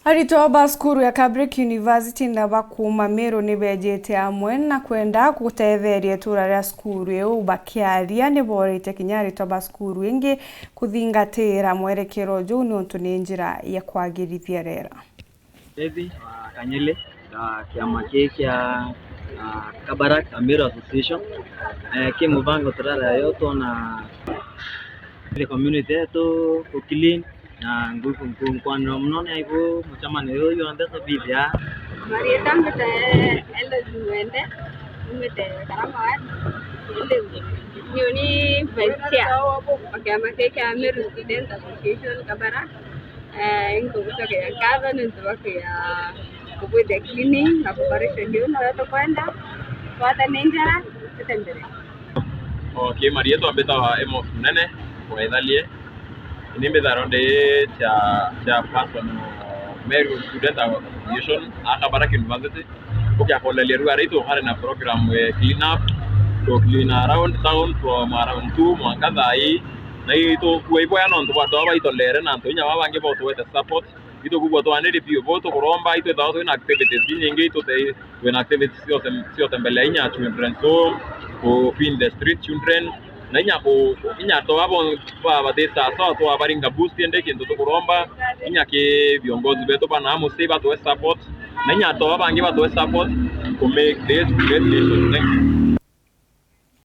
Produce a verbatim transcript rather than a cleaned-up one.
Aritwa ba cukuru ya Kabarak University na ba kuuma Meru ni beejite amwe na kwenda gutetheeria ituura ria cukuru iu. Bakiaria, ni boorite kinya aritwa ba cukuru ingi kuthingatiira mwerekero juu, niuntu ni njira ya kwagirithia riera. David wa Kanyele, na kiama kii kia, ah, Kabarak Meru Association, eh, ki mubango turarayo twona the community yetu ku clean, na ngu-, ngu-, nkwanira muno ni aibu mucemanio uyu yonthe tubithia. Marieta mbite Eloise Mwende, umite Karama Ward, indi niuni vice chair wa kiama kii kia Meru Students Association Kabarak. Eh, inkugucokeria nkatho niuntu bwa kwia kubwithia cleaning na operation iu nayo tukwenda twatane njara tute mbere. Okay, marietwa mbitawa Amos Munene wa Ithalie. Ni mbitharwa ndi cha, chairperson Meru Student Association a Kabarak University. Ukiakoleria riu ari tukari na program ya clean up, to clean around town from around two mwanka thaa ii. Na itukua iboya nontu bwa antu aba baitolere na antu inya baba bangi botwete support. Itukugua twaniri biu, bo tukuromba itwithagwa twina activities inyingi, itute-, twina activities cia utem-, cia utembelea inya children's home, ku feed the street children, na inya ku, inya antu aba ba, ba, bathi sawasawa twabaringa boost, indi kintu tukuromba inya ki viongozi betu ba naa mucii batwe support, na inya antu aba bangi batwe support to make this great nation. Thank you.